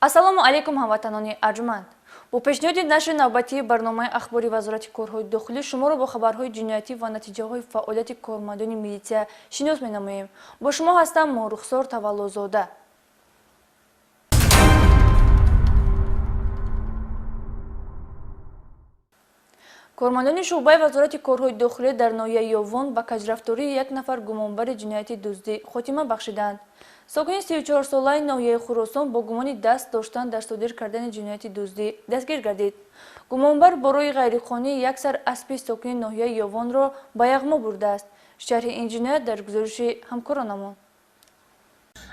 Ассалому алайкум, ҳамватанони арҷманд! Бо пешниҳоди нашри навбатии барномаи ахбори Вазорати корҳои дохилӣ шуморо бо хабарҳои ҷиноятӣ ва натиҷаҳои фаъолияти кормандони милитсия шинос менамоем. Бо шумо ҳастам Моҳрухсор Таваллозода. Кормандони шӯъбаи Вазорати корҳои дохилӣ дар ноҳияи Ёвон ба каҷрафтории як нафар гумонбари ҷинояти дуздӣ хотима бахшиданд. Сокини 34-солаи ноҳияи Хуросон бо гумони даст доштан дар содир кардани ҷинояти дуздӣ дастгир гардид. Гумонбар бо роҳи ғайриқонунӣ як сар аспи сокини ноҳияи Ёвонро ба яғмо бурдааст. Шарҳи ин ҷиноят дар гузориши ҳамкоронамон.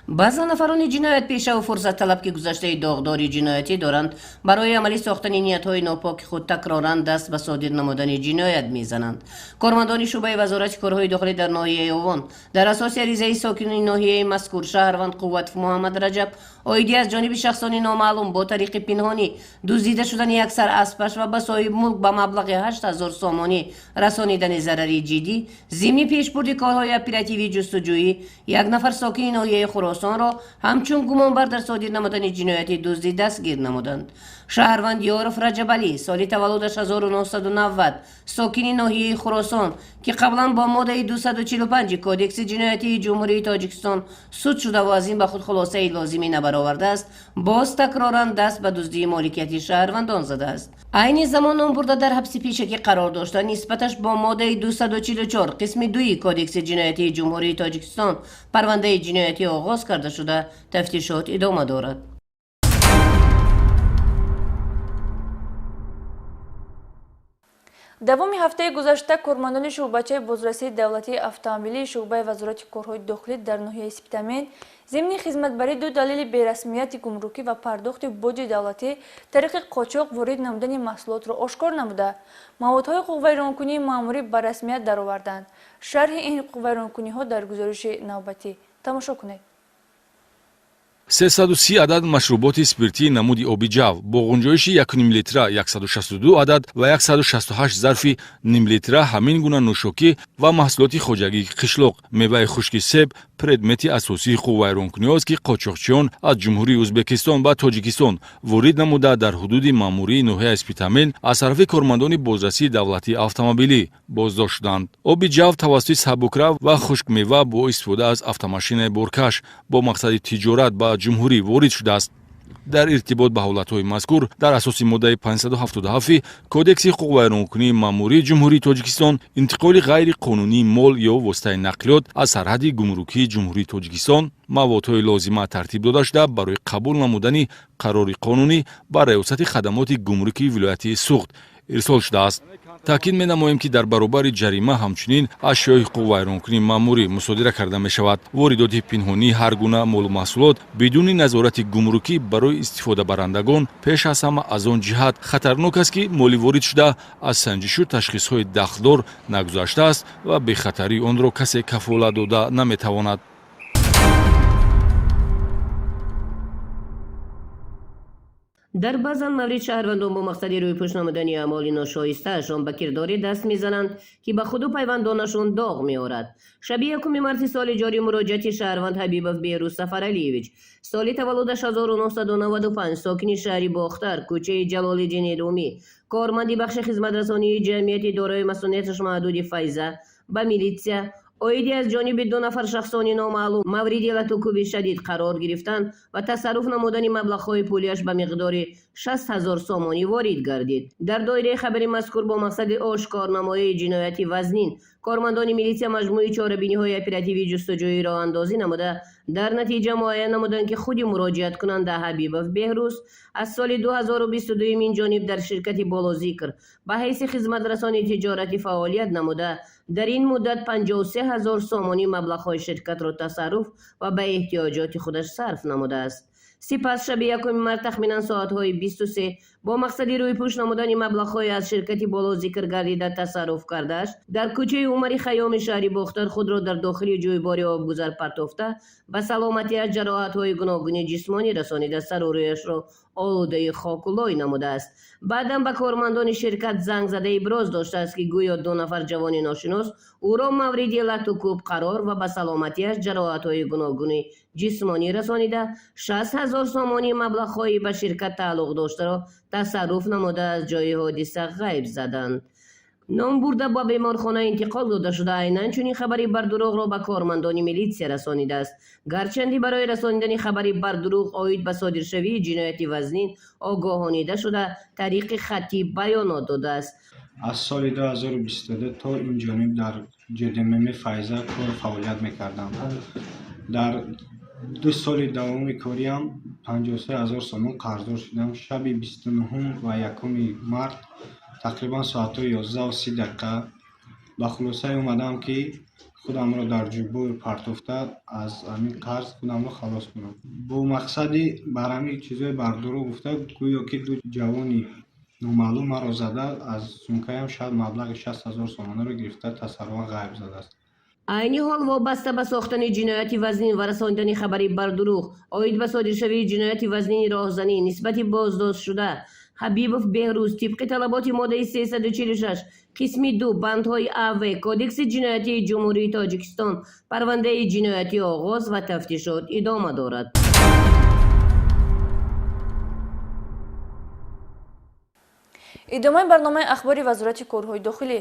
Баъзан нафарони ҷиноятпешаву фурсатталаб, ки гузаштаи доғдори ҷиноятӣ доранд, барои амалӣ сохтани ниятҳои нопоки худ такроран даст ба содир намудани ҷиноят мезананд. Кормандони шӯъбаи Вазорати корҳои дохилӣ дар ноҳияи Ёвон дар асоси аризаи сокини ноҳияи мазкур, шаҳрванд Қувватов Муҳаммад Раҷаб, оиди аз ҷониби шахсони номаълум бо тариқи пинҳонӣ дуздида шудани як сар аспаш ва ба соҳиби мулк ба маблағи 8000 сомонӣ расонидани зарари ҷиддӣ, зимни пешбурди корҳои оперативӣ ҷустуҷӯӣ як нафар сокини ноҳияи Хуросонро ҳамчун гумонбар дар содир намудани ҷинояти дуздӣ дастгир намуданд. Шаҳрванд Ёров Раҷабалӣ, соли таваллудаш 1990, сокини ноҳияи Хуросон, ки қаблан бо моддаи 245 Кодекси ҷиноятии Ҷумҳурии Тоҷикистон суд шудаву аз ин ба худ хулосаи лозимӣ набаровардааст, боз такроран даст ба дуздии моликияти шаҳрвандон задааст. Айни замон номбурда дар ҳабси пешакӣ қарор дошта, нисбаташ бо моддаи 244 қисми 2 Кодекси ҷиноятии Ҷумҳурии Тоҷикистон парвандаи ҷиноятӣ оғоз карда шуда, тафтишот идома дорад. Давоми ҳафтаи гузашта кормандони шӯъбачаи бозрасии давлатии автомобилии шӯъбаи Вазорати корҳои дохилӣ дар ноҳияи Спитамен зимни хизматбарӣ ду далели берасмияти гумрукӣ ва пардохти боҷи давлатӣ тариқи қочоқ ворид намудани маҳсулотро ошкор намуда, маводҳои ҳуқуқвайронкунии маъмурӣ ба расмият дароварданд. Шарҳи ин ҳуқуқвайронкуниҳо дар гузориши навбатӣ тамошо кунед. 330 адад машруботи спиртии намуди оби ҷав бо ғунҷоиши 1,5 литра 162 адад ва 168 зарфи нимлитра ҳамин гуна нӯшокӣ ва маҳсулоти хоҷагии қишлоқ, меваи хушки себ предмети асосии ҳуқуқвайронкуниҳост, ки қочоқчиён аз Ҷумҳурии Ӯзбекистон ба Тоҷикистон ворид намуда, дар ҳудуди маъмурии ноҳияи Спитамен аз тарафи кормандони бозрасии давлатии автомобилӣ боздошт шуданд. Оби ҷав тавассути сабукрав ва хушкмева бо истифода аз автомошинаи боркаш бо мақсади тиҷорат ба ҷумҳурӣ ворид шудааст. Дар иртибот ба ҳолатҳои мазкур дар асоси моддаи 577 Кодекси ҳуқуқвайронкунии маъмурии Ҷумҳурии Тоҷикистон, интиқоли ғайриқонунии мол ё воситаи нақлиёт аз сарҳади гумрукии Ҷумҳурии Тоҷикистон, маводҳои лозима тартиб дода шуда, барои қабул намудани қарори қонунӣ ба Раёсати хадамоти гумрукии вилояти Суғд ирсол шудааст. Таъкид менамоем, ки дар баробари ҷарима ҳамчунин ашёи ҳуқуқвайронкунии маъмурӣ мусодира карда мешавад. Воридоти пинҳонии ҳар гуна молу маҳсулот бидуни назорати гумрукӣ барои истифодабарандагон пеш аз ҳама аз он ҷиҳат хатарнок аст, ки моли воридшуда аз санҷишу ташхисҳои дахлдор нагузаштааст ва бехатарии онро касе кафолат дода наметавонад. Дар баъзан маврид шаҳрвандон бо мақсади рӯйпӯш намудани аъмоли ношоистаашон ба кирдоре даст мезананд, ки ба худу пайвандонашон доғ меорад. Шаби 1 марти соли ҷорӣ муроҷиати шаҳрванд Ҳабибов Беҳрӯз Сафаралиевич, соли таваллудаш 1995, сокини шаҳри Бохтар, кӯчаи Ҷалолиддини Румӣ, корманди бахши хизматрасонии ҷамъияти дорои масъулияташ маҳдуди «Файза», ба милитсия оиди аз ҷониби ду нафар шахсони номаълум мавриди латукӯби шадид қарор гирифтан ва тасарруф намудани маблағҳои пулияш ба миқдори 60 000 сомонӣ ворид гардид. Дар доираи хабари мазкур бо мақсади ошкорнамоии ҷинояти вазнин кормандони милитсия маҷмӯи чорабиниҳои оперативӣ ҷустуҷӯӣ роҳандозӣ намуда, дар натиҷа муайян намуданд, ки худи муроҷиаткунанда Ҳабибов Беҳрӯз аз соли 2022 ин ҷониб дар ширкати болозикр ба ҳайси хизматрасони тиҷоратӣ фаъолият намуда, дар ин муддат 53 ҳазор сомонӣ маблағҳои ширкатро тасарруф ва ба эҳтиёҷоти худаш сарф намудааст. Сипас шаби 1 март тахминан соатҳои 23 Бо мақсади рӯйпӯш намудани маблағҳои аз ширкати боло зикр гардида тасарруф кардааш, дар кӯчаи Умари Хайёми шаҳри Бохтар худро дар дохили ҷӯйбори обгузар партофта, ба саломатиаш ҷароҳатҳои гуногуни ҷисмонӣ расонида, сару рӯяшро олудаи хоку лой намудааст. Баъдан ба кормандони ширкат занг зада иброз доштааст, ки гӯё ду нафар ҷавони ношинос ӯро мавриди лату кӯб қарор ва ба саломатиаш ҷароҳатҳои гуногуни ҷисмонӣ расонида, 60 000 сомонӣ маблағҳои ба ширкат тааллуқ доштаро тасарруф намуда, аз ҷои ҳодиса ғайб заданд. Номбурда ба беморхона интиқол дода шуда, айнан чунин хабари бардурӯғро ба кормандони милитсия расонидааст. Гарчанде барои расонидани хабари бардурӯғ оид ба содиршавии ҷинояти вазнин огоҳонида шуда, тариқи хаттӣ баёнот додааст. Аз соли 2022 то ин ҷониб дар ҶДММ Файза кору фаъолият мекардам. Дар 2 соли давоми кориам 53 000 сомон қарздор шудам. Шаби 29-ум ва 1-уми март тақрибан соатҳои 11:30 ба хулосае омадам, ки худамро дар ҷӯйбор партофта, аз ҳамин қарз худамро халос кунам. Бо мақсади бар ҳамин чизҳои бардурӯғ гуфта, гӯё ки ду ҷавони номаълум маро зада, аз сумкаям шояд маблағи 60 000 сомонаро гирифта, тасарруфан ғайб задааст. Айни ҳол вобаста ба сохтани ҷинояти вазнин ва расонидани хабари бардурӯғ оид ба содиршавии ҷинояти вазнини роҳзанӣ нисбати боздоштшуда Ҳабибов Беҳрӯз тибқи талаботи моддаи 346 қисми 2 бандҳои а, в Кодекси ҷиноятии Ҷумҳурии Тоҷикистон парвандаи ҷиноятӣ оғоз ва тафтишот идома дорад. Идомаи барномаи ахбори Вазорати корҳои дохилӣ.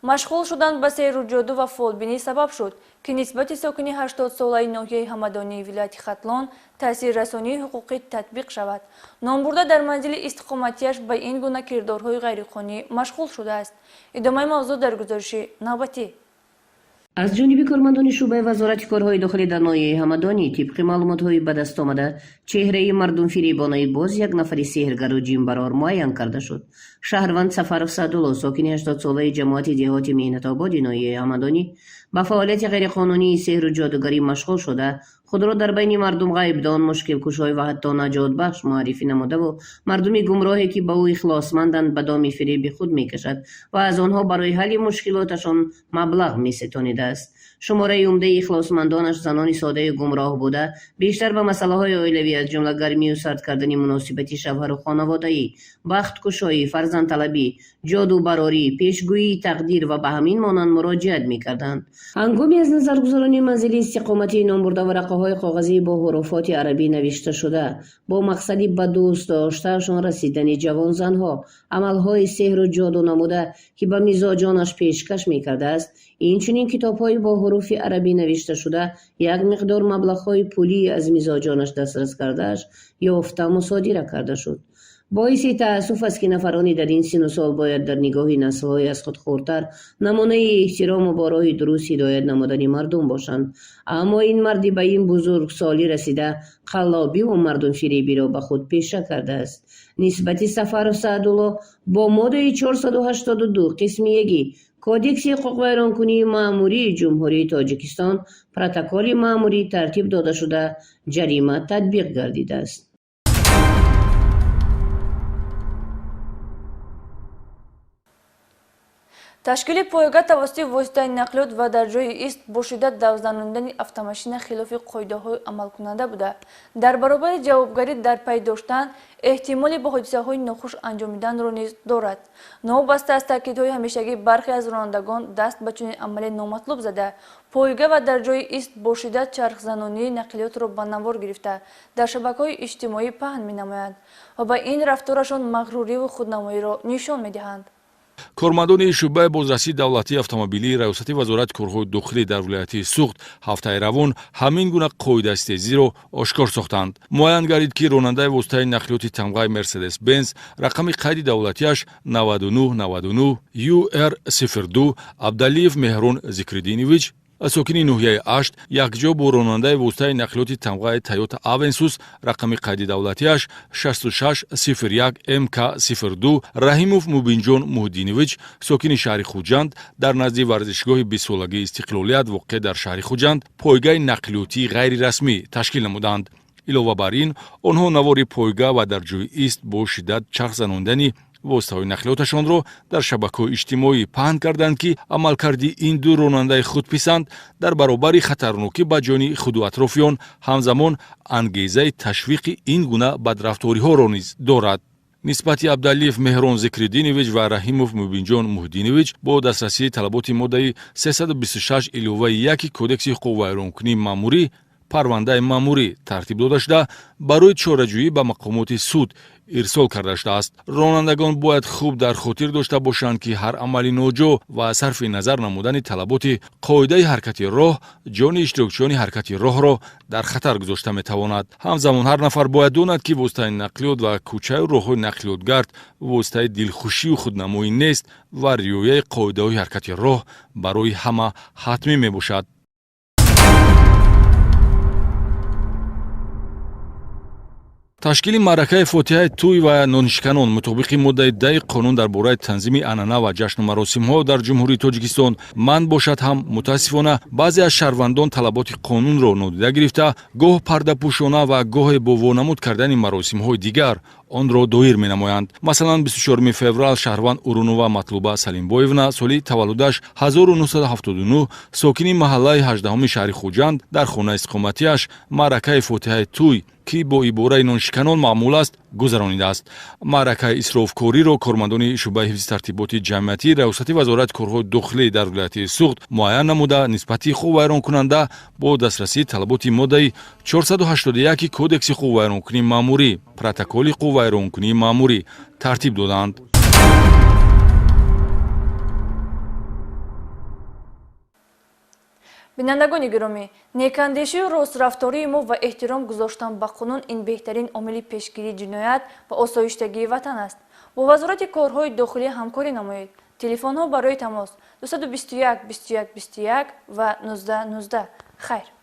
Машғул шудан ба сеҳру ҷоду ва фолбинӣ сабаб шуд, ки нисбати сокини 80-солаи ноҳияи Ҳамадонии вилояти Хатлон таъсиррасонии ҳуқуқӣ татбиқ шавад. Номбурда дар манзили истиқоматиаш ба ин гуна кирдорҳои ғайриқонунӣ машғул шудааст. Идомаи мавзӯъ дар гузориши навбатӣ. Аз ҷониби кормандони шӯъбаи Вазорати корҳои дохилӣ дар ноҳияи Ҳамадонӣ тибқи маълумотҳои ба даст омада, чеҳраи мардумфиребонаи боз як нафари сеҳргару ҷинбарор муайян карда шуд. Шаҳрванд Сафаров Саъдулло, сокини 80-солаи ҷамоати деҳоти Меҳнатободи ноҳияи Ҳамадонӣ, ба фаъолияти ғайриқонунии сеҳру ҷодугарӣ машғул шуда, худро дар байни мардум ғайбдон, мушкилкушой ва ҳатто наҷотбахш муаррифӣ намудаву мардуми гумроҳе, ки ба ӯ ихлосманданд, ба доми фиреби худ мекашад ва аз онҳо барои ҳалли мушкилоташон маблағ меситонидааст. Шумораи умдаи ихлосмандонаш занони содаи гумроҳ буда, бештар ба масъалаҳои оилавӣ, аз ҷумла гармию сард кардани муносибати шавҳару хонаводаӣ, бахткушоӣ, фарзандталабӣ, ҷодубарорӣ, пешгӯии тақдир ва ба ҳамин монанд муроҷиат мекарданд. Ҳангоми аз назаргузаронии манзили истиқоматии номбурда варақаҳои коғазӣ бо ҳуруфоти арабӣ навишташуда, бо мақсади ба дӯст доштаашон расидани ҷавонзанҳо амалҳои сеҳру ҷоду намуда, ки ба мизоҷонаш пешкаш мекардааст, инчунин китобҳои бо ҳуруфи арабӣ навишташуда, як миқдор маблағҳои пулӣ аз мизоҷонаш дастрас кардааш ёфта, мусодира карда шуд. Боиси таассуф аст, ки нафароне дар ин синну сол бояд дар нигоҳи наслҳои аз худ хурдтар намунаи эҳтирому бо роҳи дуруст ҳидоят намудани мардум бошанд, аммо ин марди ба ин бузургсолӣ расида қаллобиву мардумфиребиро ба худ пеша кардааст. Нисбати Сафаров Саъдулло бо моддаи 482 қисми 1 Кодекси ҳуқуқвайронкунии маъмурии Ҷумҳурии Тоҷикистон протоколи маъмурӣ тартиб дода шуда, ҷарима татбиқ гардидааст. Ташкили пойга тавассути воситаи нақлиёт ва дар ҷои ист бо шиддат давзанондани автомашина хилофи қоидаҳои амалкунанда буда, дар баробари ҷавобгарӣ дар пай доштан, эҳтимоли ба ҳодисаҳои нохуш анҷомиданро низ дорад. Новобаста аз таъкидҳои ҳамешагӣ, бархе аз ронандагон даст ба чунин амали номатлуб зада, пойга ва дар ҷои ист бо шиддат чархзанонии нақлиётро ба навор гирифта, дар шабакаҳои иҷтимоӣ паҳн менамоянд ва ба ин рафторашон мағруриву худнамоиро нишон медиҳанд. Кормандони шӯъбаи бозрасии давлатии автомобилии Раёсати Вазорати корҳои дохилӣ дар вилояти Суғд ҳафтаи равон ҳамин гуна қоидастезиро ошкор сохтанд. Муайян гардид, ки ронандаи воситаи нақлиёти тамғаи Мерседес Бенз рақами қайди давлатиаш 9999 ЮР 02 Абдалиев Меҳрон Зикридинович, сокини ноҳияи Ашт, якҷо бо ронандаи воситаи нақлиёти тамғаи Тойота Авенсус рақами қайди давлатиаш 6601 МК 02 Раҳимов Мубинҷон Муҳиддинович, сокини шаҳри Хуҷанд, дар назди варзишгоҳи 20-солагии истиқлолият воқеъ дар шаҳри Хуҷанд пойгаи нақлиётии ғайрирасмӣ ташкил намуданд. Илова бар ин, онҳо навори пойга ва дар ҷои ист бо шиддат чарх занондани воситаҳои нақлиёташонро дар шабакаҳои иҷтимоӣ паҳн карданд, ки амалкарди ин ду ронандаи худписанд дар баробари хатарнокӣ ба ҷони худу атрофиён ҳамзамон ангезаи ташвиқи ин гуна бадрафториҳоро низ дорад. Нисбати Абдалиев Меҳрон Зикриддинович ва Раҳимов Мубинҷон Муҳиддинович бо дастрасии талаботи моддаи 326 иловаи 1 Кодекси ҳуқуқвайронкунии маъмурӣ парвандаи маъмурӣ тартиб дода шуда, барои чораҷӯӣ ба мақомоти суд ирсол карда шудааст. Ронандагон бояд хуб дар хотир дошта бошанд, ки ҳар амали ноҷо ва сарфи назар намудани талаботи қоидаи ҳаракати роҳ ҷони иштирокчиёни ҳаракати роҳро дар хатар гузошта метавонад. Ҳамзамон ҳар нафар бояд донад, ки воситаи нақлиёт ва кӯчаю роҳҳои нақлиётгард воситаи дилхушию худнамоӣ нест ва риояи қоидаҳои ҳаракати роҳ барои ҳама ҳатмӣ мебошад. Ташкили маъракаи фотиҳаи тӯй ва нонишканон мутобиқи моддаи 10 қонун дар бораи танзими анъана ва ҷашну маросимҳо дар Ҷумҳурии Тоҷикистон манъ бошад ҳам, мутаассифона баъзе аз шаҳрвандон талаботи қонунро нодида гирифта, гоҳ пардапӯшона ва гоҳе бо вонамуд кардани маросимҳои дигар онро доир менамоянд. Масалан, 24 феврал шаҳрванд Урунова Матлуба Салимбоевна, соли таваллудаш 1979, сокини маҳаллаи 18 шаҳри Хуҷанд, дар хонаи истиқоматиаш маъракаи фотиҳаи тӯй, ки бо ибораи ноншиканон маъмул аст, гузаронидааст. Маъракаи исрофкориро кормандони шӯъбаи ҳифзи тартиботи ҷамъиятӣ Раёсати Вазорати корҳои дохилӣ дар вилояти Суғд муайян намуда, нисбати ҳуқуқвайронкунанда бо дастрасии талаботи моддаи 481 Кодекси ҳуқуқвайронкунии маъмурӣ протоколи ҳуқуқвайронкунии маъмурӣ тартиб доданд. Бинандагони гиромӣ, некандешию рострафтории мо ва эҳтиром гузоштан ба қонун ин беҳтарин омили пешгирии ҷиноят ва осоиштагии ватан аст. Бо Вазорати корҳои дохилӣ ҳамкорӣ намоед. Телефонҳо барои тамос 221 21 21 ва 19 19. Хайр.